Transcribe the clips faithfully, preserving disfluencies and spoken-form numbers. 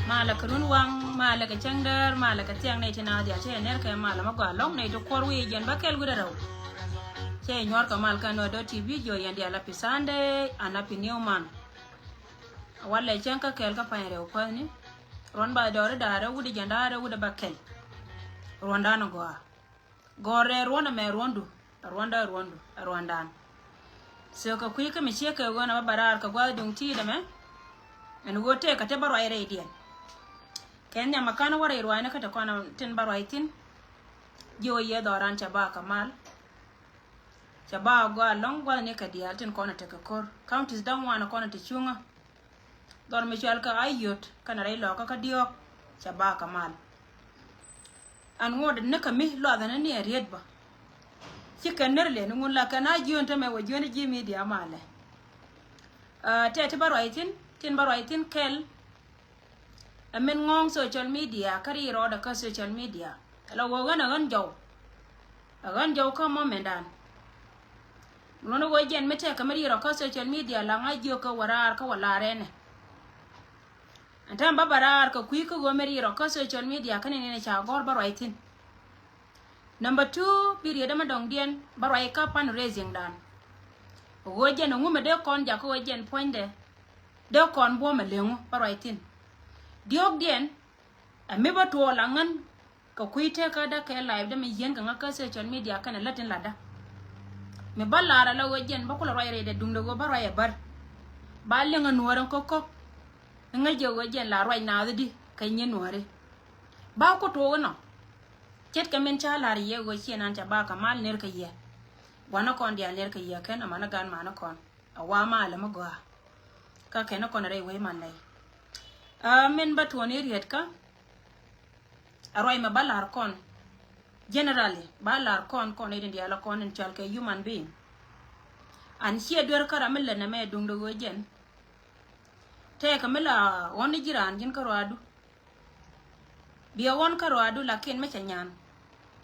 Malɛ kɛ run waŋ, malɛ kɛ cäŋ däär, malɛ kɛ thiaŋ nɛy ti naath diaal. Cä yɛ ner kɛ malɛ mɛ gɔaa ɛlɔ̱ŋ nɛy ti kuɔr wi̱i̱ jiɛn bäkɛl wi̱cdɛ rɛw. Cä yɛ nyuɔ̱ɔ̱r kɛ mal kä Nuer dot T V jiö yɛn diaal happy Sunday and happy new month. Walɛ cäŋ kä kɛɛl kä pa̱ny rɛw kuäthni. Ruɔ̱n bathdɔɔri da̱ŋ rɛw wi̱cdɛ jiɛn da̱ŋ rɛw wi̱cdɛ bäkɛl. Ruɔ̱ndan gɔaa. Gɔ̱rɛ ruɔ̱n ɛmɛ ruɔ̱ndu, ɛ ruɔ̱nda, ɛ ruɔ̱ndu, ɛ ruɔ̱ndan. So kɛ kui̱ kä mi ciek kɛ ɣöö nɛ bä bä raar kɛ gua̱th duŋ ti̱i̱t ɛmɛ. Ɛn ɣöö tëëkɛ ti bä ruac rɛydiɛn. Kɛ nhiam ɛ ka̱n wä rɛy ruacni kä ti kɔn tin bä ruac thi̱n. Ji̱ ɣöö yɛ dhɔran cɛ ba kɛ mal. Cɛ ba gɔaa ɛlɔ̱ŋ gua̱thni kɛ diaal tin kɔn ɛ tekɛ ko̱r. Counties da̱ŋ ŋuan ɛ kɔn ɛ te cuŋä. Dhɔr mi cɔal kɛ Ayod kɛnɛ rɛy Lɔkä kä diɔ̱ɔ̱k cɛ ba kɛ mal. Ɛn ŋuɔ̱t ni kä mi luathɛ ni ni ɛ riet bä. Ci kɛn ner lɛ ni ŋun la kɛn a jiön tämɛ wä jiön ji̱ media malɛ. Ɛ, tɛ ti bä ruac thi̱n, tin bä ruac thi̱n kɛl. Ɛ min ŋɔ̱ɔ̱ŋ social media kä ri rɔɔdɛ kä social media. Ɛ la wä ɣän ɛ ɣän jɔw. Ɛ ɣän jɔw kä mɔmɛndan. Luɔ̱n ɣöö jɛn mi tɛkɛ mi rirɔ kä social media la ŋa̱c jiök kä wä raar kä wä laar ɛnɛ. Ɛn täämɛ bä bä raar kɛ kui̱ kä ɣöö mi rirɔ kä social media kä ni ni ca gɔ̱r bä ruac thi̱n. Number two, bi riet ɛmɛ dɔ̱ŋdiɛn bä ruac kä fundraising dan. Ɣöö jɛn ɛŋu mi dee kɔn jak kä ɣöö jɛn puɔ̱nydɛ dee kɔn buɔ̱mɛ leŋu bä ruac thi̱n. Diɔ̱ɔ̱kdiɛn ɛ mi bä tuɔɔl aŋän kɛ kui̱ tekä dä kɛ live dä mi yieen kɛ ŋä kä social media kɛnɛ lät in latdä. Mi bä lar ala ɣöö jɛn bä kulɛ ruac rɛydɛ duundɛ ɣöö bä ruac ɛ bär. Ba liŋ ɛ nuɔ̱ɔ̱r in ko̱k ko̱k. Ŋäc jɛ ɣöö jɛn la ruac naath di kɛ nyin nuɔ̱ɔ̱ri. Ba ku tuɔɔk inɔ. Ce̱tkɛ min ca lar yɛ ɣöö ciɛ nan ca ba kɛ mal ner kɛ yɛ. Gua̱n ni kɔn diaal ner kɛ yɛ kɛn aman ni gan man ni kɔn. A wa malɛ mi gɔaa. Kä kɛn ni kɔn rɛy wec man nɛy. A min bä tuɔɔni riet kä. A ruac mɛ ba lar kɔn. Generally ba lar kɔn kɔn itin diaal kɔn in cɔal kɛ human being. An ciɛ duer kä ram mi lät nɛ mɛ duŋdɛ ɣöö jɛn. Tɛɛkɛ mi la ɣɔn ni ji̱ raan ji̱n kä ruaadu. Biɛ ɣɔn kä ruaadu lakin mɛ cɛ nyan.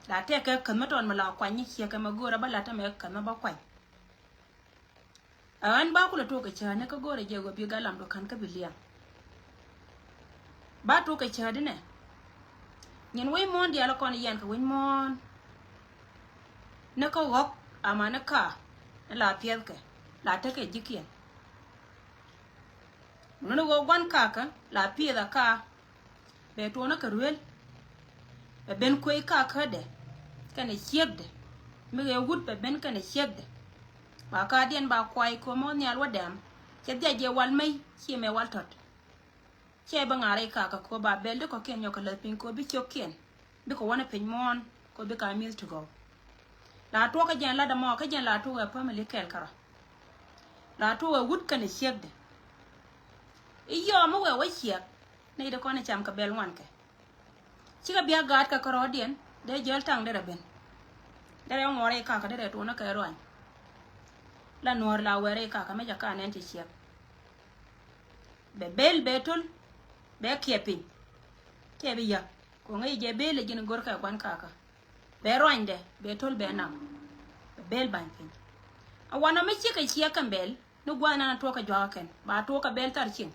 La tɛɛkɛ käth mi tɔn mi la kuany ni ciɛ kɛ mɛ go̱o̱rä ba lat mɛ käth mɛ ba kuany. Ɛ ɣän ba kulɛ tuɔk kɛ cäätni kä go̱o̱rɛ jɛ ɣöö bi galamdu ka̱n kä bi liɛŋ. Ba tuɔk kɛ cäätni nɛ. Nyin wec muɔ̱ɔ̱n diaal kɔn yɛn kɛ wec muɔ̱ɔ̱n. Ni kä ɣɔ̱k amäni ka̱a̱ ni la piɛthkɛ la tekɛ ji̱kiɛn. Ni ɣöö gua̱n ka̱a̱kä la piɛth a ka̱a̱. Bɛ tuɔɔnä kɛ ruel. Bɛ ben kuey kakädɛ kɛnɛ ciekdɛ. Mi ɣee wut bɛ ben kɛnɛ ciekdɛ. Ba ka̱a̱diɛn ba kuay ko̱mä nhial wä dɛm. Cɛ dhiac jɛ wal mey ciɛ mɛ wal tɔt. Cɛ bä ŋa̱r rɛy kakä ko̱ ba bɛl di kɔ̱kiɛn nyɔk kɛ läth piny ko̱ bi ciökiɛn. Bikɛ wänä piny muɔ̱ɔ̱n ko̱ bikɛ a mi̱th ti gɔw. La tuɔkä jɛn latdä mɔ kä jɛn la tuɔkä family kɛɛl kärɔa. La tuɔkä wut kɛnɛ ciekdɛ. I̱ yɔɔ mi wee wä ciɛk. Nɛy di kɔn i̱ cam kɛ bɛl ŋuan kɛ. Cikɛ bia gaat kɛ kärɔɔdiɛn dee jäl taŋ derɛ ben. Derɛ ŋuɔrɛ i̱ kakä derɛ tuɔnä kɛ ruany. La nuɔ̱ɔ̱r la wɛɛrɛ i̱ kakä mi ca kaa nɛn ti ciɛk. Bɛ bel bɛ töl bɛ kiɛ piny. Cɛ bi yäk kɛ ŋäc jɛ bel ɛ ji̱n go̱rkɛ gua̱n kakä. Bɛ ruanydɛ bɛ töl bɛ nam. Bɛ bel ba̱ny piny. A wanɔ mi cikɛ ciɛ kɛn bɛl ni gua̱n nan tuɔɔk kɛ juakä kɛn ba tuɔɔk kɛ bɛl thar cieŋ.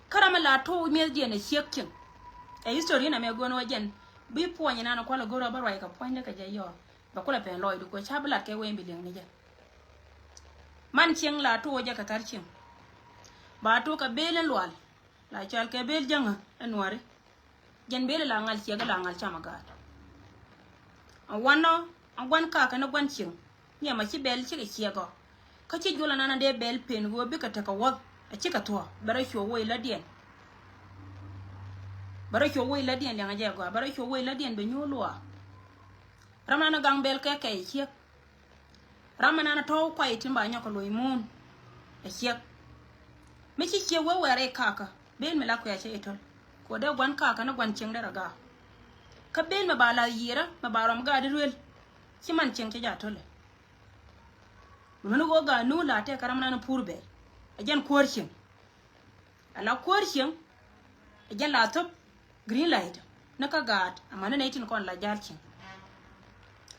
Kä ram mi la tuɔɔk mi̱ethdiɛn ɛ ciek cieŋ. Ɛ history in amɛ go̱n wä jɛn bi puɔny nan kualɛ go̱r ɔ bä ruac kɛ puɔ̱nydɛ kɛ jɛ yɔɔ bɛ kulɛ pɛn lɔɔcdu kuɛ ca bi lat kɛ wee bi liŋ ni jɛ. Man cieŋ la tuɔɔk jɛ kɛ thar cieŋ. Ba tuɔɔk kɛ bel in lual. La cɔal kɛ bel jäŋä ɛ nuɔri. Jɛn bel la ŋal ciɛk la ŋal cam a gaat. A wanɔ a guan kakä ni guan cieŋ. Niɛmɛ ci bɛl cikɛ ciɛk ɔ. Kä ci juɔl anan a dee bɛl pen ɣöö bikɛ tekɛ wuɔth a cikɛ thuɔ̱k bɛ rɔ cuɔ woi lätdiɛn. Bɛ rɔ cuɔ woi lätdiɛn liɛŋɛ jɛ gɔaa bɛ rɔ cuɔ woi lätdiɛn bɛ nyuur luaak. Ram nan a gaŋ bɛl kɛ kɛy ciɛk. Ram mi nan a tɔ̱w kuay tin ba nyɔk kɛ loc muun. A ciɛk mi ci ciɛk wee wɛɛr i̱ kakä bel mi la kuɛ cɛ i̱ töl. Kuɔ dee gua̱n kakä ni gua̱n cieŋ derɛ gaak. Kä bel mi ba la yiërä mi ba rɔm gaat i̱ ruel. Ci man cieŋ cɛ ja tölɛ. Mi luni ɣöö gaat nuun la tɛk kä ram mi nan a pur bɛl. A jɛn kuäär cieŋ. A la kuäär cieŋ. A jɛn la thop. Green light ni kä gaat amäni nɛy tin kɔn la ja̱l cieŋ.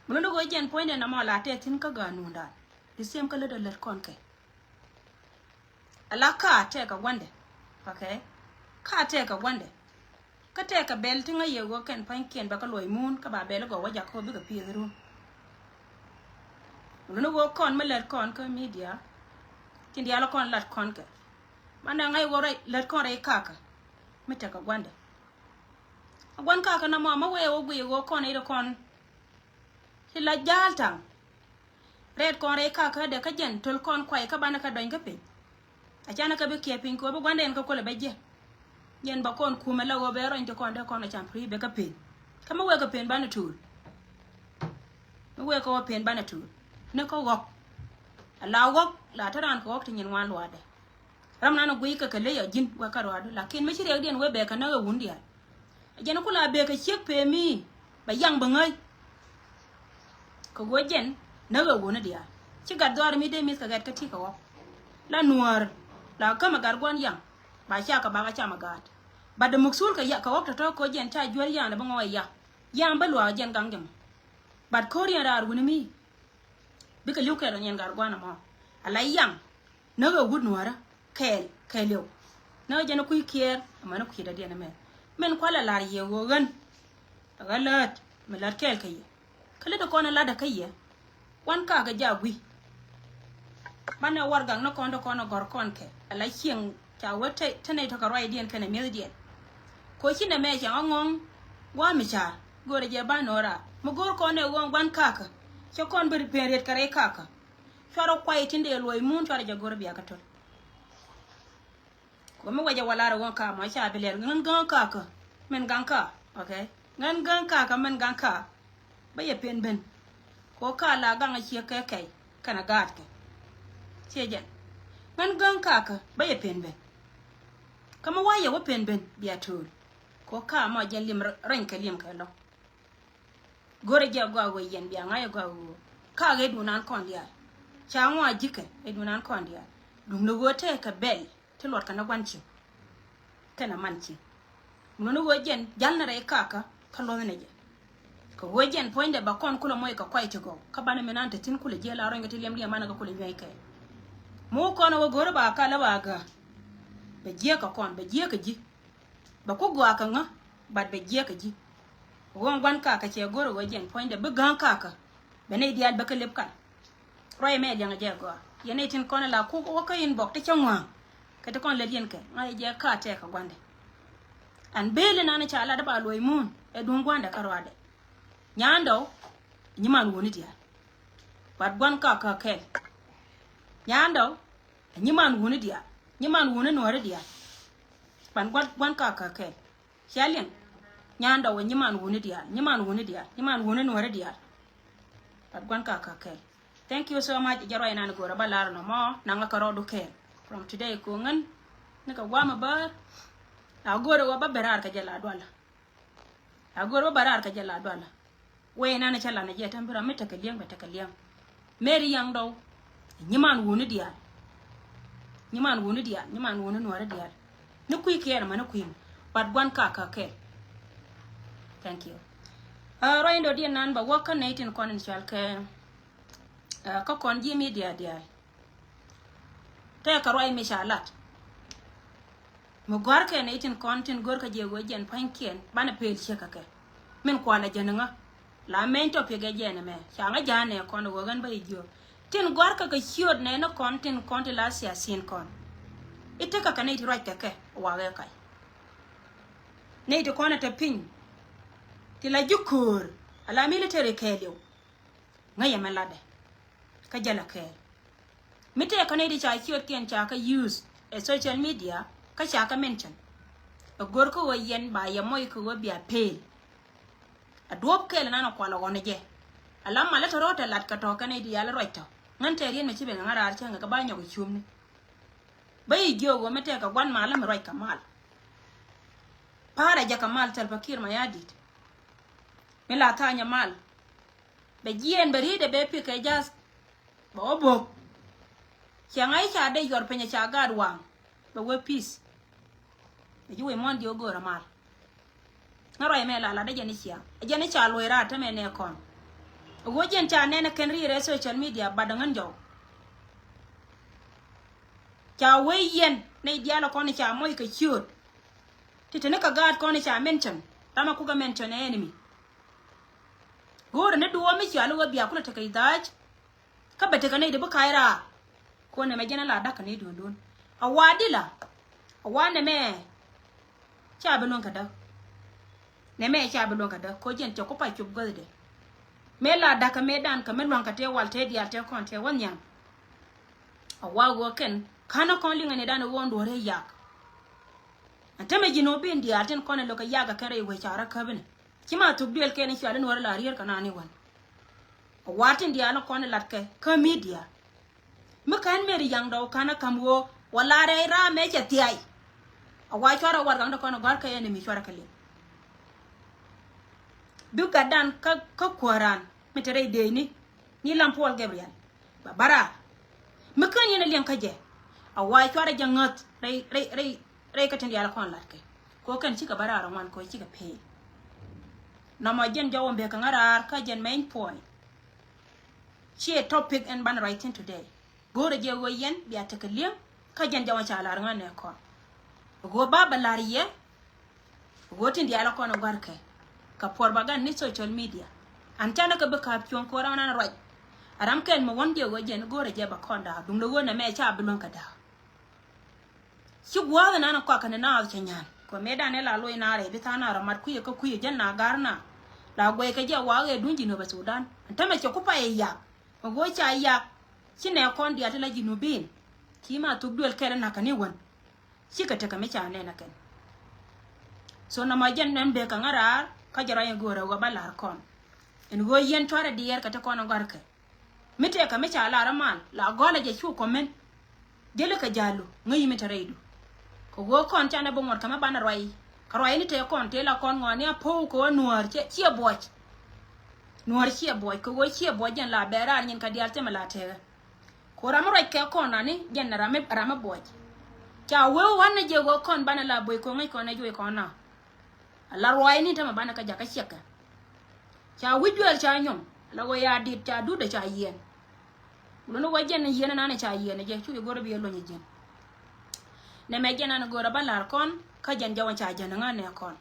Mi lundä ɣöö jɛn puɔ̱nydɛ nɔmɔ la tɛth thi̱n kä gaat nuundan. The same kä lätdä lät kɔn kɛ. A la kaa tɛk kɛ gua̱ndɛ. Okay. Ka tɛɛkɛ gua̱ndɛ. Kä tɛɛkɛ bɛl ti ŋäc yɛ ɣöö kɛn pa̱nykiɛn bɛ kɛ luɔc muun kä ba bɛl gɔw wä jak kä bikɛ piɛth run. Luni ɣöö kɔn mi lät kɔn kä media. Tin diaal kɔn lat kɔn kɛ. Manɛ ŋäc ɣöö rɛy lät kɔn rɛy kakä. Mi tɛɛkɛ gua̱ndɛ. A gua̱n kakä na mɔ ma wee wä guiy ɣöö kɔn i̱ ri kɔn. Ci la ja̱a̱l taŋ. Rɛɛt kɔn rɛy kakä dɛ kä jɛn töl kɔn kuay kä banɛ kä dɔny kä piny. A canɛ kä bi kiɛ piny kɛ ɣöö bi gua̱ndɛ ɛn kä kulɛ bɛ jiɛ. Jɛn ba kɔn kumɛ la ɣöö bɛ rɔny ti kɔn dee kɔn a cam pri bɛ kä pen. Kä mi wee kä pen banɛ tuul. Mi wee kä wä pen banɛ tuul. Ni kä ɣɔk. A la ɣɔk la te raan kɛ ɣɔk ti nyin ŋuan luaadɛ. Ram nan a guiy kɛ kɛ ley a ji̱n wee kä ruaadu lakin mi ci riɛkdiɛn wee bɛ kɛ näk ɛ wun diaal. A jɛn kula bek kɛ ciek pemi bɛ yaŋ bɛ ŋäc. Kɛ ɣöö jɛn näk ɛ wuni diaal ci gat dhɔaar mi dee mi̱th kɛ gat kä ti kɛ ɣɔk. La nuäär la kämɛ gat gua̱n yaŋ ba ca kɛ bak a cam a gaat. Bat dee muk thul kɛ ɣɔk tɔ̱tɔ̱ kɛ ɣöö jɛn ca juäl yaŋ dee bä ŋɔɔk ɛ yaŋ. Yaŋ bä luaak jɛn gaŋ jɛ mɔ. Bat ko̱r yɛn raar wuni mi. Bikɛ li̱w kɛɛl ɔ nyɛn gat gua̱n ɛmɔ. A la yaŋ. Näk ɛ wut nuäärä kɛɛl kɛɛliw. Näk ɛ jɛn ɛ kui̱ kiɛɛr ɛmɛn ɛ kui̱ dädiɛn ɛmɛ. Min kualɛ lar yɛ ɣöö ɣän. Ɛ ɣä läät mi lät kɛɛl kä yɛ. Kä lät ɛ kɔn ɛ lat ɛ kä yɛ. Wan kakä jaak gui̱. Banɛ warɛgak ni kɔn ti kɔn ɛ gɔ̱r kɔn kɛ ɛ la cieŋ. Ca wä te te nɛy tɔ̱ kɛ ruacdiɛn kɛnɛ mi̱ethdiɛn. Ko ci nɛmɛ cɛ ŋɔŋ ŋɔŋ. Gua̱a̱ mi ca̱a̱r go̱o̱rɛ jɛ banɛ ɣöö raar mi go̱o̱r kɔn ɛ ɣöö ŋuan kakä. Cɛ kɔn ben pen riet kɛ rɛy kakä. Cuarɛ kuay tin dee luɔc muun cuarɛ jɛ go̱o̱rɛ bia kä töl. Ko mi wecɛ wä lar ɛ ɣöö ka̱a̱ mɔ ca bi lɛl ŋän gäŋ kakä min gaŋ ka̱a̱. Ok. Ŋän gäŋ kakä min gaŋ ka̱a̱. Bä yɛ pen ben. Ko ka̱a̱ la gaŋ a ciek kɛ kɛy kɛnɛ gaatkɛ. Ciɛ jɛn ŋän gäŋ kakä bä yɛ pen ben. Kä mi wa yɛ wä pen ben bia töl. Ko ka̱a̱ mɔ jɛn lim rɛny kɛ lim kɛ lɔ. Go̱rɛ jɛ gɔaa ɣöö yɛn bia ŋa̱c ɛ gɔaa ɣöö kakä ɛ duun an kɔn diaal. Ca ŋɔaa ji̱kɛ ɛ duun an kɔn diaal. Duundɛ ɣöö tɛɛkɛ bɛl ti luɔt kɛ ni gua̱n cieŋ. Kɛnɛ man cieŋ. Ŋuäni ɣöö jɛn jal ni rɛy kakä kä luɔ̱th ni jɛ. Kɛ ɣöö jɛn puɔ̱nydɛ ba kɔn kulɛ moc kɛ kuay ti gɔw kä banɛ min an te thi̱n kulɛ jiɛ la ruɔ̱ny kɛ ti liɛm diɛ manɛ kɛ kulɛ nyuɛc kɛ. Mi wä kɔn ɛ wä go̱rä ba kal ɛ ba gää. Bɛ jiɛ kɛ kɔn bɛ jiɛ kɛ ji̱. Bɛ ku gɔaa kɛ ŋä bat bɛ jiɛ kɛ ji̱. Ɣöö gua̱n kakä cɛ go̱rä ɣöö jɛn puɔ̱nydɛ bi gääŋ kakä. Bɛ nɛy diaal bɛ kɛ lep kal. Ruac mɛ liɛŋ jɛ gɔaa. Yɛn itin kɔn la kuk wä kä inbox ti cä ŋua̱a̱ŋ. Kɛ ti kɔn lät yɛn kɛ ŋa̱c jɛ kaa tɛɛk kɛ gua̱ndɛ. An beli nan ca lat ba luɔc muun ɛ duŋ gua̱ndɛ kä ruaadɛ. Nyandɔw nyiman wuni diaal. Bat gua̱n kaa kä kɛl. Nyandɔw nyiman wuni diaal. Nyiman wuni nuɔri diaal. Ban gua̱n gua̱n kaa kä kɛl. Cia liŋ. Nyandɔw ɛ nyiman wuni diaal, nyiman wuni diaal, nyiman wuni nuɔri diaal. Bat gua̱n kaa kä kɛl. Thank you so much. Jɛ ruac nan go̱rä ba lar nɔmɔ naŋä kä rɔɔdu kɛɛl. From today ko ŋän ni kɛ guam a bär. A go̱rä wä ba bɛ raar kɛ jɛ la dualä. A go̱rä wä ba raar kɛ jɛ la dualä. Wee nan cä lan a jɛ täm bi ram mi tekɛ liɛŋ bɛ tekɛ liɛŋ. Meri yaŋ dɔw. Nyiman wuni diaal. Nyiman wuni diaal, nyiman wuni nuɔri diaal. Ni kui̱ kiɛn ma ni kui̱n. Bat gua̱n kaa kä kɛɛl. Thank you. Ruac in dɔ̱diɛn nan ba wä kä nɛy tin kɔn in cual kɛ kä kɔn ji̱ media diaal. Tɛkɛ ruac mi ca lat. Mi gɔ̱a̱rkɛ nɛy tin kɔn tin görkä jɛ ɣöö jɛn pua̱nykiɛn banɛ pel ciek kɛ kɛ. Min kualɛ jɛn ŋä. La mɛny tɔ piɛk ɛ jɛn ɛmɛ ca ŋä ja̱a̱n nɛ kɔn ɣöö ɣän bä i̱ jiök. Tin gɔ̱a̱rkä kɛ ciöt nɛy ni kɔn tin kɔn ti la siasin kɔn. I̱ tekɛ kɛ nɛy ti ruac kɛ kɛ wa̱a̱ ɣɛ kac. Nɛy ti kɔn ɛ te piny. Ti la ji̱ köör ala military kɛɛliw. Ŋäcɛ mɛ latdɛ. Kä jälɛ kɛɛl. Mi tëë kä nɛy ti ca ciötkiɛn ca kä use ɛ social media kä ca kä mention. Ɛ gör kä ɣöö yɛn ba yɛ moc kä ɣöö bia pel. A duɔ̱p kɛɛl nan ɛ kual ɛ ɣɔn ɛ jɛ. A la mal ɛ tɔ̱ rɔ̱ tɛ lat kɛ tɔ̱ kɛ nɛy ti yal ɛ ruac tɔ̱ ŋän tɛɛr yɛn mɛ ci ben ŋa̱ raar cäŋ kɛ bä nyɔk ɛ cuɔ̱mni. Bä yi jiök ɣöö mi tɛɛkɛ gua̱n mal mi ruac kɛ mal. Pa̱a̱rɛ jɛ kɛ mal thil pa ki̱i̱r ma ya̱a̱ di̱t. Mi la tha̱a̱nyɛ mal. Bɛ jiɛɛn bɛ ri̱i̱dɛ bɛ pikɛ ja̱th. Bɛ wä bo̱k. Ciaŋ a i̱ ca dee yuɔr piny a ca gaat waŋ. Bɛ wee peace. Bɛ ji̱ wee muɔ̱n ji̱ wä go̱o̱rä mal. Ŋä ruac mɛ la lat dee jɛn i̱ ciaŋ ɛ jɛn i̱ ca luɔ̱c raar tämɛ nɛ kɔn. Ɛ wee jɛn ca nɛn ɛ kɛn ri̱i̱rɛ social media bat ɛ ŋän jɔw. Ca wee yɛn nɛy diaal ɛ kɔn i̱ ca moc kɛ ciööt. Ti te ni kɛ gaat kɔn i̱ ca mention. Ram a kukɛ mention ɛ enemy. Go̱o̱rɛ ni duɔ̱ɔ̱p mi cɔal i̱ wä bia kulɛ tekɛ i̱ dha̱a̱c. Kä bɛ tekɛ nɛy ti bi ka̱c raar. Kɔn nɛmɛ jɛn a la da̱k kɛ ni duundun. A wa di la. A wa nɛmɛ. Ca bi luäŋ kɛ däk. Nɛmɛ ca bi luäŋ kɛ däk. Kɔ jɛn cɛ ku pac cop guäthdɛ. Mëë la da̱k kɛ mëë dan kɛ mi lua̱ŋ kɛ tëë wal tëë diaal tëë kɔn tëë wä nhiam. A wa ɣöö kɛn ka̱n a kɔn liŋɛ ni dan ɣöö duɔ̱ɔ̱r ɛ yak. Ɛn tämɛ ji̱n ɣöö bin diaal tin kɔn ɛ lo̱k kɛ yak kɛ kɛn rɛy wec ca rɔ käp inɛ. Ci ma thuk duël kɛn i̱ cual in wär la rier kɛ naan i̱ wän. A wa tin diaal in kɔn ɛ lat kɛ kä media. Mi ka̱n meri yaŋ dɔw ka̱n a ka̱m ɣöö wa la rɛy raam mɛ cɛ thiay. A wa cuarɛ warɛgak ni kɔn a gɔ̱a̱r kä enemy cuarɛ kɛ liŋ. Bi gatdan kä, kä kuääran mi te rɛy dëëcni ni Lam Paul Gabriel. Ba bara mi kän yɛn a liɛŋ kä jɛ. A wa cuarɛ jɛ ŋäth rɛy, rɛy, rɛy, rɛy kä tin diaal kɔn lat kɛ. Kɔ kɛn cikɛ bara rɔ ŋuan kɔ cikɛ pay. Nɔmɔ jɛn jɔw in bek kɛ ŋa̱ raar kä jɛn main point. Ciɛ topic in banɛ ruac thi̱n today. Go̱o̱rɛ jɛ ɣöö yɛn bia tekɛ li̱eŋ kä jɛn jɔw in ca lar ŋa̱ nɛ kɔn. Ɣöö ba bɛ lar yɛ. Ɣöö tin diaal kɔn ɛ gua̱rkɛ kɛ propaganda ni social media. An canɛ kɛ bi ka̱a̱p cuɔ̱ŋ kɛ ɣöö ram nan ruac. A ram kɛn mi wän jɛ ɣöö jɛn go̱o̱rɛ jɛ bɛ kɔn da̱a̱k duundɛ ɣöö nɛmɛ ca bi luäŋ kɛ da̱a̱k. Ci gua̱a̱th ɛnan kɔakɛ ni naath cɛ nyan kɛ mëëdan ɛ la loc naar ɛ bi tha̱a̱ŋ naar ɛ mat kui̱ ɛ kä kui̱ ɛ jɛn na gar na. La guɛy kɛ jɛ waak ɛ duny Jinub Sudan. Ɛn tämɛ cɛ ku pay ɛ yak. Ɛ ɣöö ca yak ci nɛ kɔn diaal ti la Jinubin. Ci ma thuk duël kɛl ɛ na̱k kɛ ni wän. Cikɛ tekɛ mi ca nɛn ɛ kɛn. So nɔmɔ jɛn ɛn bek kɛ ŋa̱ raar kä jɛ ruac ɛ go̱o̱rɛ ɣöö ba la̱r kɔn. Ɛn ɣöö yɛn cuarɛ diɛɛr kɛ ti kɔn ɛ gɔ̱a̱rkɛ. Mi tëëkä mi ca lar mal la gɔlɛ jɛ cu kɔmɛn. Jeli kɛ jalu ŋäc mi te rɛydu. Kɛ ɣöö kɔn canɛ bi ŋuɔt kɛ mi banɛ ruac. Kɛ ruac ni tëë kɔn tëë la kɔn ŋɔani a po̱w kɛ ɣöö nuäär ciɛ buɔc. Nuäär ciɛ buɔc kɛ ɣöö ciɛ buɔc jɛn la bɛ raar nyin kɛ diaal thimɛ la tëëkä. Kɛ ɣöö ram mi ruac kɛ kɔn ani jɛn ram mi, ram mi buɔc. Ca wee wan ni jɛ ɣöö kɔn banɛ la boc kɛ ŋäc kɔn ɛ juɔc kɔn na. A la ruac ni tämɛ banɛ kä jakä ciɛkɛ. Ca wi̱c duel ca nyom la wä ya dit ca dut ca yiɛn. Wulä ni wä jɛn yiɛn nan ca yiɛn jɛ cu jɛ go̱rɛ bi yɛ luɔny jɛn. Nɛmɛ jɛn nan go̱rɛ ba lar kɔn kä jɛn jɛ wä ca jɛn ŋa nɛ kɔn.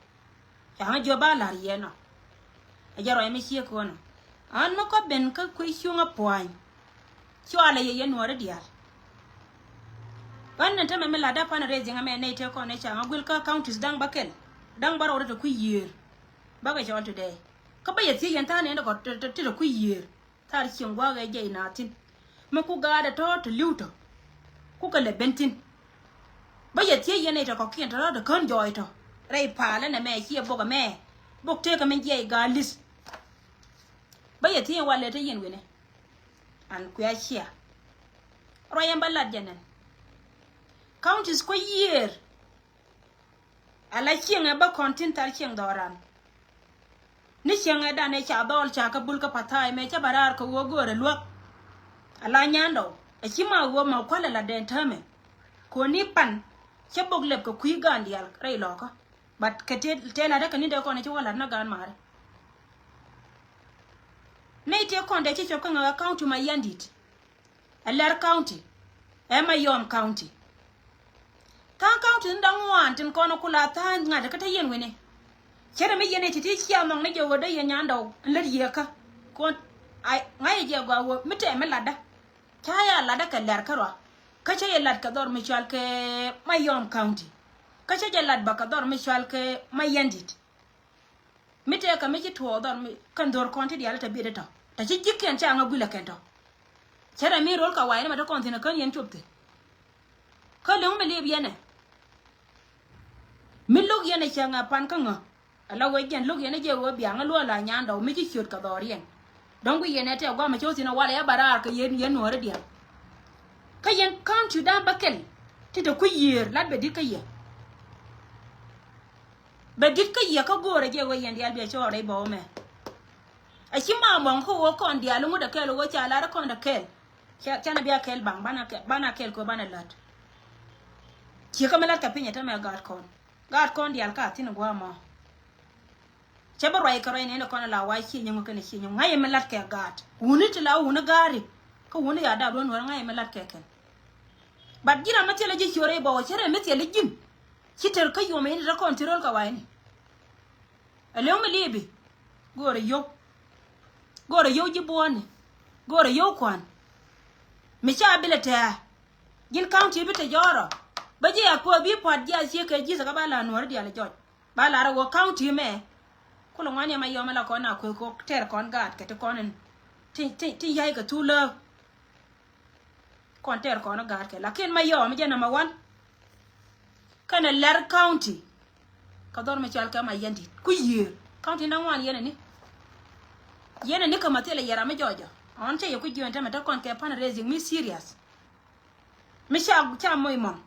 Ca ŋa jiɔ ba lar yiɛn ɔ. A jɛ ruac mi ciek kɔn ɔ. An mi kɔ ben kä kui̱ cuŋä pua̱ny. Cualɛ yɛ yɛn nuɔ̱ɔ̱ri diaal. Ɣän ni tämɛ mi la̱tdä pan raising ɛmɛ nɛy tëë kɔn ni ca̱ŋ a guil kä counties da̱ŋ bäkɛl. Da̱ŋ bärɔw rɛy ti kui̱ yiëër. Bäkɛ cɔl today. Kä bä yɛ thiec yɛn tha̱a̱ŋ nɛn ti kɔ ti ti kui̱ yiëër. Thar cieŋ gua̱a̱k ɛ jɛy naath thi̱n. Mi ku gaatdɛ tɔ̱ ti li̱w tɔ̱. Ku kɛ lɛ ben thi̱n. Bä yɛ thiec yɛn nɛy tɔ̱ kɔ̱kiɛn tɔ̱ tɔ̱ ti kän jɔɔy tɔ̱. Rɛy paalä nɛmɛ ciɛ bok ɛmɛ. Bok tëëkä min jiɛc ga̱a̱ li̱th. Bä yɛ thiec yɛn walɛ te yɛn wenɛ. An kuɛ cia. Ruac ɛn bä lat jɛ nɛn. Counties kuɛ yiëër. Ala cieŋɛ bä kɔn tin thar cieŋ dhɔran. Ni cieŋɛ danɛ ca dhɔl ca kä bul kä patha̱a̱y mɛ cä bä raar kɛ ɣöö göörɛ luäk. Ala nyandɔw a ci ma ɣöö ma kualɛ la dɛn täämɛ. Koni pan cä bok lɛp kɛ kui̱ gaan diaal rɛy lɔkä. But kɛ tëë latdä kɛ ni dee kɔn ci wä lat na gaan maari. Nɛy tëë kɔn dee ci cop kä ŋäk ɛ county Mayardit. Ɛ Lɛr county. Ɛ Mayom county. Tha̱a̱ŋ county ni da̱ŋ ŋuan tin kɔn ku la tha̱a̱ŋ ŋa̱t kä te yɛn wi̱ni. Cärɛ mi yɛn ɛ ti ti cia nhɔk ni jɛ ɣöö dee yɛn nyandɔw lät yieekä. Kɔn ŋa̱c jɛ gɔaa ɣöö mi tɛɛ mi latdä. Ca ya latdä kɛ Lɛr kärɔa. Kä cä yɛ lat kɛ dhɔr mi cual kɛ Mayom county. Kä cä jɛ lat bä kɛ dhɔr mi cual kɛ Mayardit. Mi tëëkä mi ci tuɔɔk dhɔr mi kɛn dho̱r kɔn ti diaal te biet tɔ̱. Te ci ji̱kiɛn ca ŋä guilɛ kɛn tɔ̱. Cärɛ mi ro̱l kɛ wa̱i̱ ni ma te kɔn thi̱n ɛ kän yɛn cop thi̱n. Kä lo̱ŋ mi liep yɛn ɛ. Mi lo̱k yɛn ɛ cɛ ŋɛ pan kä ŋä. Ala wee jɛn lo̱k yɛn ɛ jɛ wee biaŋ ɛ luɔl la nyandɔw mi ci ciöt kɛ dhɔr yɛn. Dɔ̱ŋ guic yɛn ɛ tɛk gua̱a̱mɛ cä wä thi̱n ɛ walɛ ɛ bä raar kɛ yɛn, yɛn nuɔ̱ɔ̱ri diaal. Kä yɛn county da̱a̱ŋ bäkɛl ti te kui̱ yiëër lat bɛ di̱t kä yɛ. Bɛ di̱t kä yɛ kä go̱o̱rɛ jɛ wee yɛn diaal biɛ cɔɔr rɛy bɔw mɛ. A ci ma mɔŋ kä wee kɔn diaal ŋut a kɛl wee ca lar kɔn a kɛl. Ca, canɛ bia kɛl baŋ, banɛ kɛl, banɛ kɛl kɛ banɛ lat. Ciɛ kä mi lat kɛ piny ɛ tämɛ gaat kɔn. Gaat kɔn diaal ka thi̱n gua̱a̱ mɔ. Cä bi ruac kɛ ruac nɛn kɔn la wa cie nyɔŋ kɛn cie nyɔŋ ŋa̱c mi lat kɛ gaat. Wuni ti la wuni gaari. Kä wuni ya dap duɔ̱n wär ŋa̱c mi lat kɛ kɛn. But ji̱n ram mi thilɛ ji̱ ciöri bä wä cä rɛ mi thilɛ ji̱n. Ci tɛr kä yuɔmɛ in rɛ kɔn ti rol kɛ wayni. Ɛ lëŋ mi libi. Go̱o̱rɛ yio̱w. Go̱o̱rɛ yio̱w ji̱ buɔ̱ɔ̱ni. Go̱o̱rɛ yio̱w kua̱n. Mi ca bilɛ tɛ̱̈ɛ̱̈. Ji̱n county bi te jɔɔrɔ. Bä ji̱ a kuäär bi pua̱t ji̱ a ciek kɛ ji̱th kä ba la nuɔ̱ɔ̱ri diaal jɔc. Ba lar a wä county mɛ. Kulɛ ŋuan yɛ Mayom la kɔn a kuäär kɛ tɛr kɔn gaat kɛ ti kɔn in. Ti, ti, ti ya̱c kɛ thuk lääk. Kɔn tɛr kɔn gaat kɛ. Lakin Mayom jɛ number one. Kɛnɛ Lɛr county. Kä dhɔr mi cɔal kɛ Mayom dit. Ku yiër. County da̱ŋ wan yɛn ani. Yɛn ani kä ma thilɛ yɛr ami jɔjɔ. Ɔn cɛ yɛ ku jiön tämɛ te kɔn kɛ fundraising mi serious. Mi ca, ca moc mɔŋ.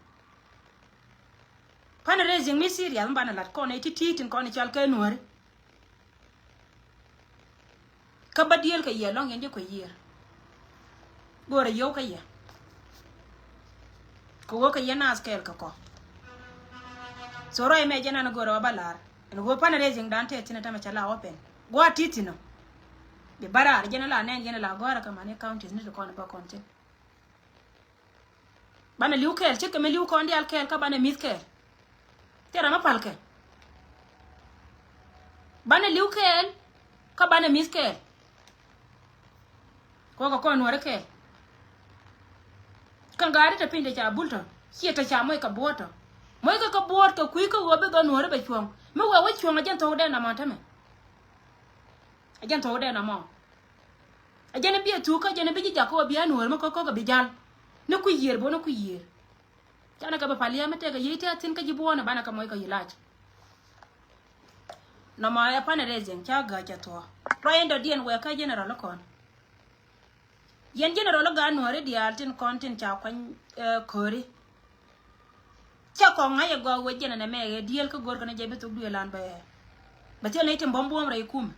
Fundraising mi serious mi banɛ lat kɔn ɛ ti ti tin kɔn cɔal kɛ nuɔri. Kä bä diëël kɛ yɛ lɔŋ yɛn ji̱ kuɛ yiër. Go̱o̱rɛ yio̱w kä yɛ. Kɛ ɣöö kɛ yɛ naath kɛɛl kɛ kɔ. So rɔy mɛ jɛn an go̱o̱rɛ wä bä la̱r. Ɛn ɣöö fundraising dan tɛth thi̱n tämɛ cɛ la open. Gua̱a̱r ti thi̱n ɔ. Bi bä raar jɛn la nɛn yɛn la gɔ̱a̱rä kɛ mani counties ni ti kɔn bä kɔn thi̱n. Banɛ li̱w kɛɛl, ce̱tkɛ mi li̱w kɔn diaal kɛɛl kä banɛ mi̱th kɛɛl. Thil ram mi pal kɛ. Banɛ li̱w kɛɛl kä banɛ mi̱th kɛɛl. Kɔkɛ kɔn nuɔri kɛɛl. Kä gaari te piny te ca bul tɔ, ciɛ te ca moc kɛ buɔ̱ɔ̱t tɔ. Moc kɛ kɛ buɔ̱ɔ̱t kɛ kui̱ kä ɣöö bi dhɔ nuɔri bɛ cuɔ̱ŋ. Mi wee wä cuɔ̱ŋ a jɛn thok dɛn amɔ tämɛ. A jɛn thok dɛn amɔ. A jɛn bi a thuk kä jɛn bi ji̱ jak kɛ wä bi a nuɔri mi kä kɔkɛ bi jal. Ni kui̱ yiër bo̱ ni kui̱ yiër. Canɛ kɛ bä pal yɛ mi tɛkɛ yiey tɛth thi̱n kä ji̱ buɔ̱ɔ̱n ɛ banɛ kɛ moc kɛ yi lac. Nɔmɔ ɛ fundraising ca gääc cɛ thuɔ̱k. Ruac in dɔ̱diɛn wɛɛkä general kɔn. Yɛn general in gaat nuɔ̱ɔ̱ri diaal tin kɔn tin ca kuany, eh, ko̱ri. Ca kɔŋ ŋa̱c ɛ gɔaa wec jɛn ɛnɛ mɛ ɛ diëël kä go̱rkɛ ni jɛ bi thok duëël an bɛ, bɛ thil ni tin buɔ̱m buɔ̱m rɛy kumɛ.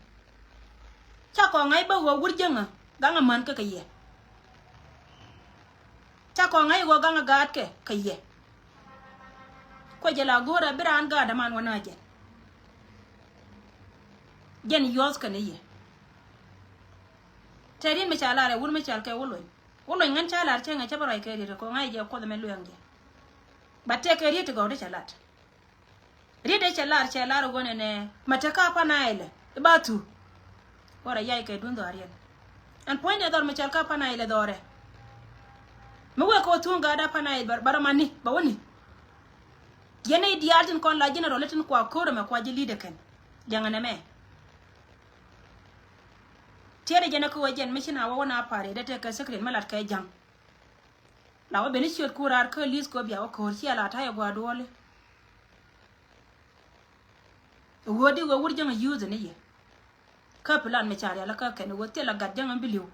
Ca kɔŋ ŋa̱c bä ɣöö wur jäŋä gaŋ amän kä kɛ yɛ. Ca kɔŋ ŋa̱c ɣöö gaŋ a gaatkɛ kɛ yɛ. Kuɛ jɛ la go̱o̱rɛ bi raan gaat aman wä na jɛn. Jɛn yuɔth kɛ ni yɛ. Tɛriɛn mi ca lar ɛ wur mi cal kɛ wä lony. Wä lony ŋän ca lar cɛ ŋɛ cɛ bä ruac kɛ riet kɛ kɔŋ ŋa̱c jɛ kuoth mɛ luɛŋ jɛ. Ba tɛk kɛ riet ti gɔw ti ca lat. Riet dee cɛ lar, cɛ lar ɣöö nɛnɛ mɛ te kä Upper Nile i̱ ba thu. Wä rɔ yac kɛ duŋ dhɔriɛn. Ɛn puɔ̱nydɛ dhɔr mi cɔl kä Upper Nile dhɔrɛ. Mi wek kɛ wä thuŋ gaat Upper Nile bɛ rɔ mani bɛ wä ni. Yɛn i̱ diaal tin kɔn la general tin kua ko̱r ɛmɛ kua ji̱ leader kɛn. Liɛŋɛ nɛmɛ. Tiɛɛdɛ jɛn ɛ kä wä jɛn mi ci na wä wä na pa̱ri dee tekɛ secret mi lat kɛ ja̱ŋ. La wä ben i̱ ciöt ku raar kä li̱th kɛ wä bia wä ko̱r ciɛ la ta̱yɛ gua̱a̱r duɔ̱ɔ̱li. Ɣöö di ɣöö wur jäŋ a yuuth ni yɛ. Kä plan mi ca rial kä kɛn ɣöö thilɛ gat jäŋ a bi li̱w.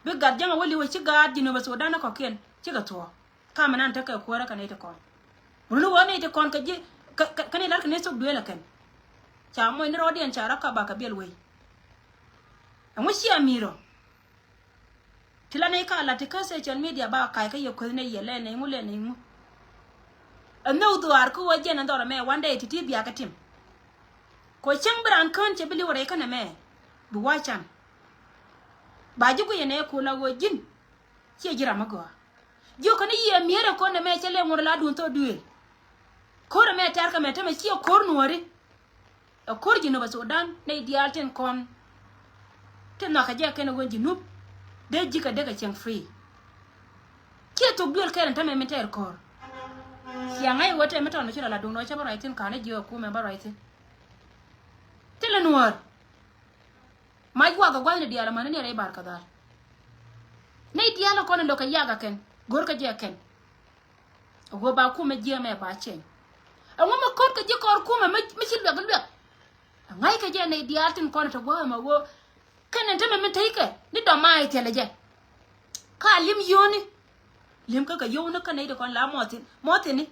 Bi gat jäŋ a wä li̱w a ci gaat Jinub Sudan ni kɔ̱kiɛn cikɛ thuɔ̱ɔ̱k. Ka mi nan tekɛ kuäärä kɛ nɛy ti kɔn. Wun ni ɣöö nɛy ti kɔn kɛ ji̱ kɛ, kɛ, kɛ nɛy lar kɛ nɛy thok duëël ɛ kɛn. Ca muɔc ni rɔɔdiɛn ca rɔ kap ba kɛ biɛl wei. Ɛŋu ciɛ mi̱i̱r ɔ? Ti la nɛy ka lat ti kä social media ba ka̱c kä yɛ kueth nɛy yɛ lɛ nɛy ŋu lɛ nɛy ŋu. Ɛ nhök dhuaar kä ɣöö jɛn ɛ dhɔr ɛmɛ one day ti ti biakä tim. Kɛ cäŋ bi raan kään cɛ bi li̱w rɛy känɛ mɛ bi wa̱a̱ can. Ba ji̱ guiyɛ nɛy ko̱l a ɣöö ji̱n ciɛ ji̱ ram mi gɔaa. Jiök kä ni yiëë mi̱eerɛ ko̱r nɛmɛ cɛ lɛ ŋuɔ̱t la duun thok duëël. Ko̱r ɛmɛ tɛ̈r kä mɛ tämɛ ciɛ ko̱r nuɔ̱ɔ̱ri. Ɛ ko̱r Jinub Sudan nɛy diaal tin kɔn. Tin nhɔakɛ jɛ kɛn ɛ ɣöö Jinub dee ji̱ kɛ dee kɛ cieŋ free. Ciɛ thok duëël kɛn ɛ tämɛ min tɛɛr ko̱r. Cia ŋa̱c ɛ ɣöö tɛmɛ tɔn mi ci rɔ la duŋdɔ cä bä ruac thi̱n ka̱n ɛ jiök ɛ kumɛ bä ruac thi̱n. Thilɛ nuɔ̱ɔ̱r. Mac wath ɛ gua̱thni diaal amäni ni rɛy Bar Kadhal. Nɛy diaal ɛ kɔn in lo̱kɛ yak ɛ kɛn go̱rkɛ jɛ ɛ kɛn. Ɛ ɣöö ba kumɛ jiɛɛmɛ ba cɛny. Ɛŋu mi ko̱tkɛ ji̱ kɔɔr kumɛ mi, mi ci luɛk luɛk. Ɛ ŋa̱ckɛ jɛ nɛy diaal tin kɔn in te gua̱a̱th ɛmɛ ɣöö kɛn in te mɛ min teykɛ ni dɔ̱ma̱a̱ i̱ thilɛ jɛ. Ka li̱em yio̱o̱ni. Li̱em kä kɛ yio̱w ni kä nɛy ti kɔn la mɔthin mɔthini.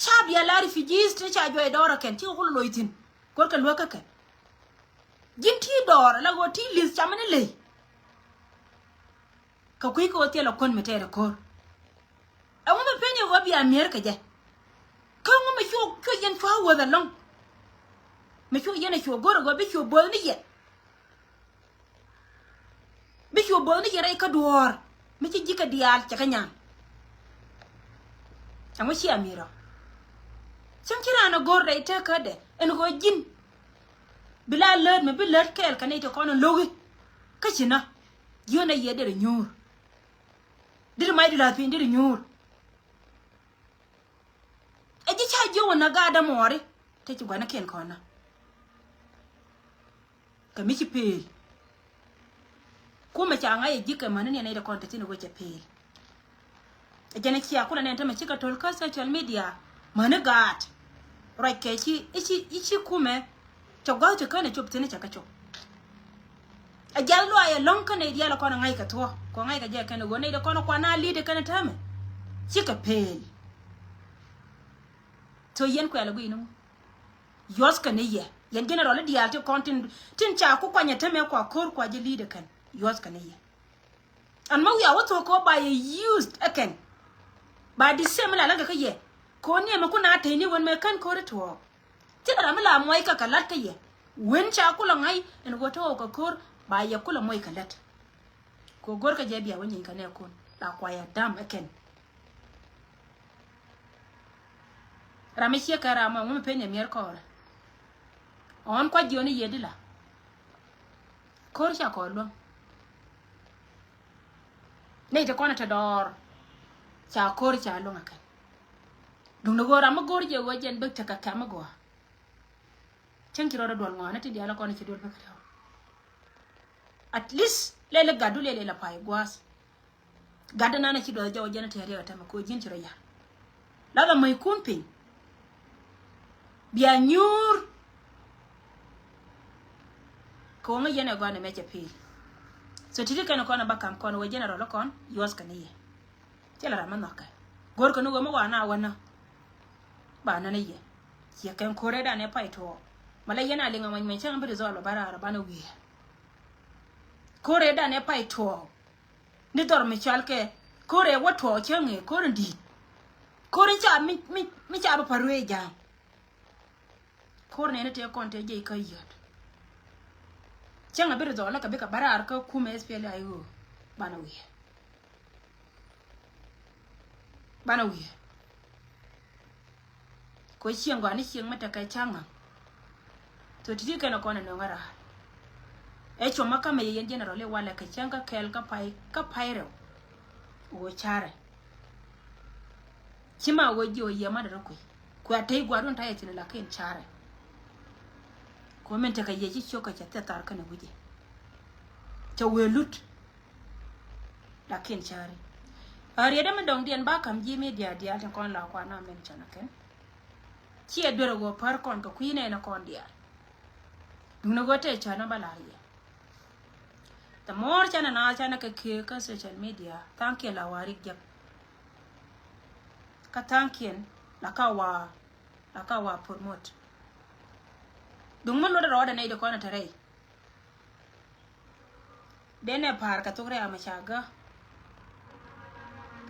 Ca bia la refugees ti ca juɔc dɔɔr ɛ kɛn cikɛ ku loc thi̱n. Ko̱rkɛ luäk kä kɛn. Ji̱n ti dɔɔr ala ɣöö ti li̱th camä ni ley. Kɛ kui̱ kɛ ɣöö thilɛ kuän mi tɛɛr ɛ ko̱r. Ɛŋu mi peny ɛ ɣöö bia mi̱eer kɛ jɛ? Kä ŋu mi cu, cu yɛn cua wäth ɛlɔ̱ŋ? Mi cu yɛn ɛ cu go̱r ɛ ɣöö bi cu bo̱o̱th ni yɛ. Bi cu bo̱o̱th ni yɛ rɛy kä duɔ̱ɔ̱r mi ci ji̱ kɛ diaal cɛ kɛ nyan. Ɛŋu cia mi̱i̱r ɔ? Cäŋ ci raan a go̱r rɛy tekädɛ ɛn ɣöö ji̱n bi la läät mi bi läät kɛɛl kɛ nɛy ti kɔn in lo̱ki. Kä ci na jiön a yiëë derɛ nyuur. Derɛ mac di la̱th piny derɛ nyuur. Ɛ ji̱ ca jiök wä na gaat dämuɔɔri te ci gua̱nikiɛn kɔn na. Kɛ mi ci pëël. Kumɛ ca ŋa̱c ɛ ji̱ kɛ mäni niɛn nɛy ti kɔn te thi̱n ɛ wec ɛ pëël. Ɛ jɛn ɛ cia kulɛ nɛn tämɛ cikɛ to̱l kä social media mäni gaat. Ruac kɛ ci i̱ ci i̱ ci kumɛ cɛ gua̱th ti känɛ cop thi̱n cɛ kä cop. Ɛ jiath luac ɛlɔ̱ŋ kä nɛy diaal ɛ kɔn ɛ ŋa̱c kɛ thuɔ̱k kɛ ŋa̱c kɛ jɛ kɛn ɛ ɣöö nɛy ti kɔn ɛ kuan a li̱i̱t ɛ kɛn ɛ täämɛ. Cikɛ pëël. Thok yɛn kuɛl ɛ gui̱i̱ni ŋu. Yuɔth kɛ ni yɛ yɛn general i̱ diaal ti kɔn tin tin ca ku kuanyɛ temɛ kua ko̱r kua ji̱ li̱i̱dɛ kɛn. Yuɔth kɛ ni yɛ. An ma wiaa wä thok kɛ wä ba yɛ used ɛ kɛn. Ba di same la la̱ŋkɛ kä yɛ. Kɛ wä ni ɛmɛ ku na tey ni wen mɛ kän ko̱r i̱ tuɔɔk. Thilɛ ram mi la muɔc kɛ kɛ la̱t kä yɛ. Wen ca kulɛ ŋa̱c ɛn ɣöö te ɣɔw kɛ ko̱r ba yɛ kulɛ muɔc kɛ lät. Kɛ go̱r kä jɛ bia wä nyiny kä nɛ kun la kuayɛ dam ɛ kɛn. Ram mi ciek kɛ ram mɔ ŋun mi peny ɛ miɛr kɔɔrɛ. Ɔn kua jiɔni yɛ di la. Ko̱r ca kɔɔr luäŋ. Nɛy ti kɔn ɛ te dɔɔr. Ca ko̱r ca luäŋ ɛ kɛn. Duŋni ɣöö ram mi go̱r jɛ ɣöö jɛn bek tekɛ kɛm mi gɔaa. Cäŋ ci rɔɔdɛ duɔl ŋɔaani tin diaal kɔn ci duɔl bäkɛ tɔ̱. At least lɛl i̱ gatdu lɛl ilɛ pay gua̱a̱th. Gatdu nanɛ ci duɔth jɔw jɛn tɛɛr yɛ kɛ tämɛ ko̱ ji̱n ci rɔ ya̱r. Lath amöy kun piny. Bia nyuur. Kɛ wä ŋäc yɛn ɛ gɔaa nɛ mɛ cɛ pi̱i̱l. So ti̱ti̱ kɛn kɔn ɛ ba ka̱m kɔn wä jɛn ɛ rɔl kɔn yuɔth kɛ ni yɛ. Thilɛ ram mi nhɔkɛ. Go̱rkɛ ni ɣöö mi wa na wänä. Ba nänä yɛ. Ciɛ kɛn ko̱rɛ danɛ pay tuɔɔk. Ma la yɛn a liŋ a many many cäŋ bi result ba raar banɛ wi̱i̱. Ko̱rɛ danɛ pay tuɔɔk. Ni dhɔr mi cɔal kɛ ko̱rɛ wä tuɔɔk cäŋ ëë ko̱r in di̱i̱t. Ko̱r in ca mi, mi, mi ca bi pa̱r ruëë ja̱a̱ŋ. Ko̱r nɛni tëë kɔn tëë jiɛc kä yöt. Cäŋ a bi ri dhɔɔl lä kɛ bikɛ bä raar kä kumɛ S P L A I O. Banɛ wi̱i̱. Banɛ wi̱i̱. Kɛ cieŋ gɔaa ni cieŋ mi tekɛ ca̱ŋ ŋa̱ŋ. Thok ti̱ti̱ kɛn ɛ kɔn ɛ nöŋä raar. Ɛ cuɔ̱mä kä mɛ yɛ yɛn general i̱ walɛ kɛ cäŋ kä kɛɛl kä pay, kä pay rɛw. Ɣöö carɛ. Ci ma ɣöö jiɛ ɣöö yiëë ma dee rɔ kui̱. Kuɛ a tey gua̱a̱r wun ta̱yɛ thi̱n lakin carɛ. Kɛ ɣöö min tekɛ yiëë ci ciök kɛ cɛ thiath thar kɛnɛ wi̱cɛ. Cɛ wëë lut. Lakin carɛ. A rietdä mi dɔ̱ŋdiɛn ba ka̱m ji̱ mi diaal diaal tin kɔn la kuan a min cɔn a kɛn. Ciɛ duer a ɣöö pär kɔn kɛ kui̱ nɛɛnɛ kɔn diaal. Duundɛ ɣöö tëë cänä bä la̱r yɛ. The more canɛ naath canɛ kɛ kiɛ kä social media, tha̱a̱ŋkiɛn la wa rik jek. Kä tha̱a̱ŋkiɛn la ka wa, la ka wa promote. Duŋ mi luɔt rɔɔdɛ nɛy di kɔn ɛ te rɛy. Denɛ pa̱a̱r kɛ thok rɛy amɛ ca gä.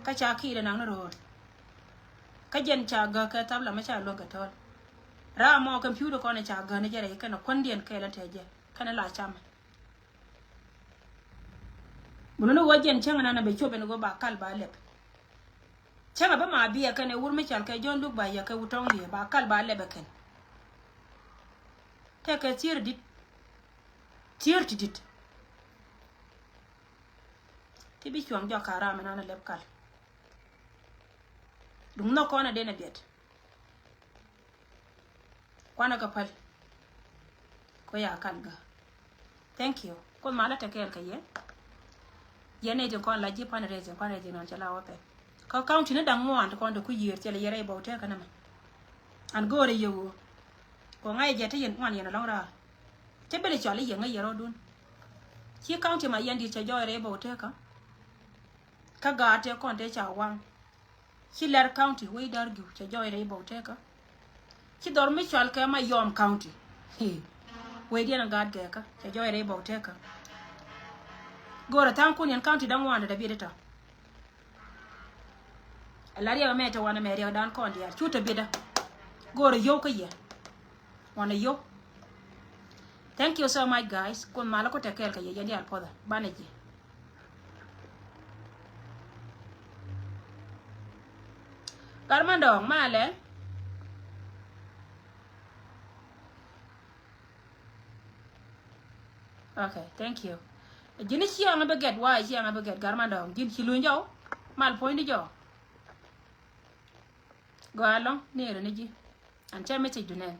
Kä ca ki̱i̱dɛ naŋ ni ro̱o̱l. Kä jɛn ca gä kɛ thap la mɛ ca luäŋ kɛ tɔ̱l. Ram mɔ computer kɔn ɛ ca gä ni jɛ rɛy kɛnɛ kuändiɛn kɛɛl ɛ te jɛ kɛnɛ la camɛ. Mun ni ɣöö jɛn cäŋ nan a bɛ cop ɛn ɣöö ba kal ba lɛp. Cäŋ a bä ma biɛ kɛn ɛ wur mi cal kɛ Jɔ̱ɔ̱n Luk ba yɛ kɛ wut tɔŋ liɛ ba kal ba lɛp ɛ kɛn. Tɛkɛ thier dit. Thier ti dit. Ti bi cuɔ̱ŋ jɔak ka ram ɛnan a lɛp kal. Duŋ nhɔk kɔn a den a biɛt. Kuanɛ kɛ päl. Kɔ ya kal gä. Thank you. Kuoth malä tɛ kɛɛl kɛ yɛ. Yɛn nɛy tin kɔn la ji̱ fundraising, fundraising nɔn cɛ la open. Kä county ni da̱ŋ ŋuan ti kɔn ti ku yiër cɛ lɛ yɛ rɛy bɔw tëkä nɛmɛ. An go̱o̱rɛ yɛ ɣöö kɔ ŋa̱c jɛ te yɛn ŋuan yɛn alɔŋ raar. Cä bɛl cɔal i̱ yɛ ŋäc yɛ rɔɔdun. Ci county ma yɛn di̱t cɛ jɔɔc rɛy bɔw tëkä. Kä gaat tëë kɔn tëë ca waŋ. Ci Lɛr County wec Däär Gi̱w cɛ jɔɔc rɛy bɔw tëkä. Ci dhɔr mi cɔal kɛ Mayom County. Hee. Wecdiɛn a gaat gɛɛkä cɛ jɔɔc rɛy bɔw tëkä. Go̱o̱rɛ tha̱a̱ŋ kun yɛn county da̱ŋ ŋuan dee biɛt itɔ. Ɛ la riɛk ɛmɛ te wanɛ mɛ riɛkdan kɔn diaal cu te biɛtdä. Go̱o̱rɛ yio̱w kä yɛ. Wanɛ yio̱w. Thank you so much guys. Kuoth malä ku tɛ kɛɛl kɛ yɛ yɛn diaal puɔthä banɛ ji̱. Gat Mandɔɔŋ malɛ. Okay, thank you. Ji̱n ciɛŋ bi gɛt, wa ciɛŋ bi gɛt, gar ma dɔ̱ŋ ji̱n ci luny jɔw. Mal puɔ̱nydi jɔw. Gɔaa ɛlɔ̱ŋ ni rɛ ni ji̱. An cɛ message du nɛn.